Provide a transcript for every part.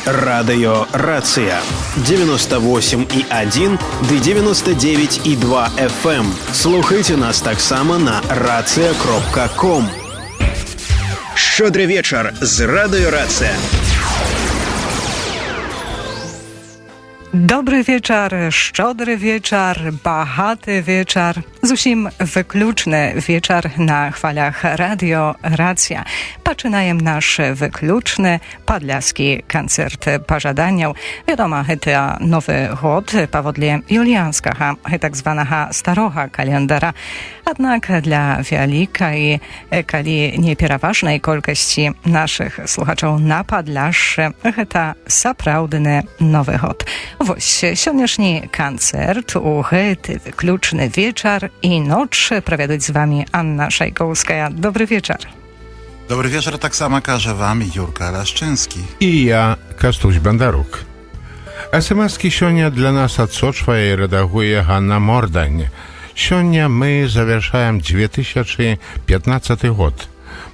Радыё Рацыя 98,1 ды 99,2 FM. Слухайце нас таксама на рацыя.ком. Шчодры вечар з Радыё Рацыя. Dobry wieczór, szczodry wieczór, bogaty wieczór, zusim wykluczny wieczór na chwalach Radio Racja. Poczynajem nasz wykluczny podlaski koncert pożadaniał. Wiadomo, to nowy rok powodle julianskaha, tak zwanego staroga kalendara. Однак dla wielkiej, kali nieprzeważnej kolkości naszych słuchaczów na Podlasze, to saprawdny nowy rok. Вось сённяшні канцэрт у гэты выключны вечар і ноч правядуць з вами Anna Szajkowska. Dobry wieczór. Dobry wieczór, tak samo każe wam Jurka Laszczyński. I ja, Kastuś Bandaruk. SMS-ki сёння для нас адсочвае і рэдагуе Ганна Мордань. Сёння мы завяршаем 2015 год.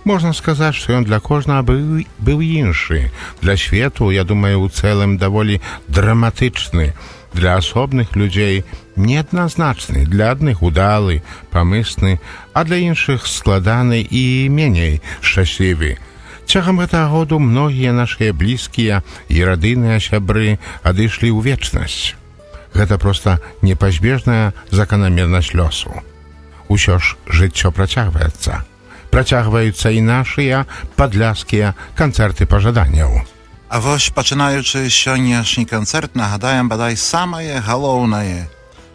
Можна сказаць, што ён для кожнага быў іншы. Для свету, я думаю, у цэлым даволі драматычны. Для асобных людзей неадназначны, для адных удалы, памысны, а для іншых складаны і меней шчаслівы. Цягам гэтага году многія нашыя блізкія і радыныя сябры адышлі ў вечнасць. Гэта проста непазбежная заканамернасць лёсу. Усё ж жыццё працягваецца. Працягваюцца і нашыя падляскія канцэрты пажаданняў. А вось, пачынаючы сённяшні канцэрт, нагадаем бадай самае галоўнае.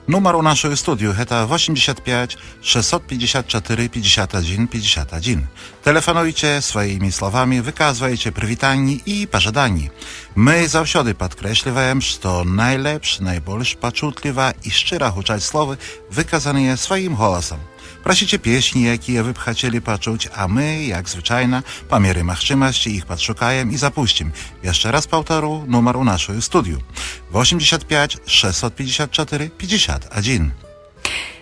Нумар у нашую студію гэта 85 654 51 51. Telefonujcie swoimi słowami, wykazujcie przywitani i pożadani. My zawsiody podkreślujemy, że najlepsze, najbolsz paczutliwa i szczera huczać słowy wykazane swoim głosem. Prosicie pieśni, jakie wy б chcieli poczuć, a my, jak zwyczajna, po miarę możliwości ich podszukajem i zapuścim. Jeszcze raz powtórzę numer u naszego studiu. 85 654 51.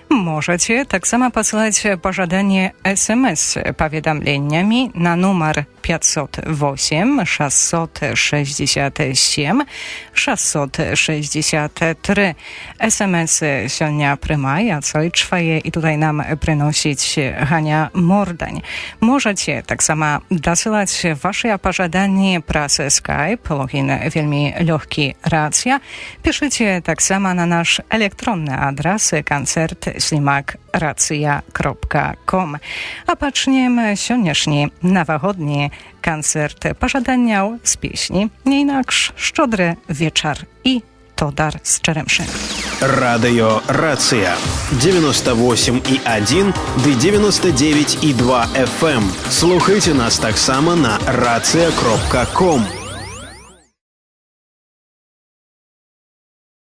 Możecie tak samo посылать пожадание СМС паведамленнями на номер 508 667 663. SMS сёння прымае, адсочвае і tutaj nam прыносіць Hania Mordań. Możecie tak samo dasylać wasze пожадanie праз Skype, login wielmi лёгкі racja. Piszecie tak samo na nasz elektronny adres koncert ślimak.racja.com. A paczniemy сённяшні навагодні канцэрт пажаданняў з песні не інакш «Шчодры вечар» і Тодар з Чаремшын. Радыё Рацыя 98,1 ды 99,2 FM. Слухайце нас таксама на рацыя.ком.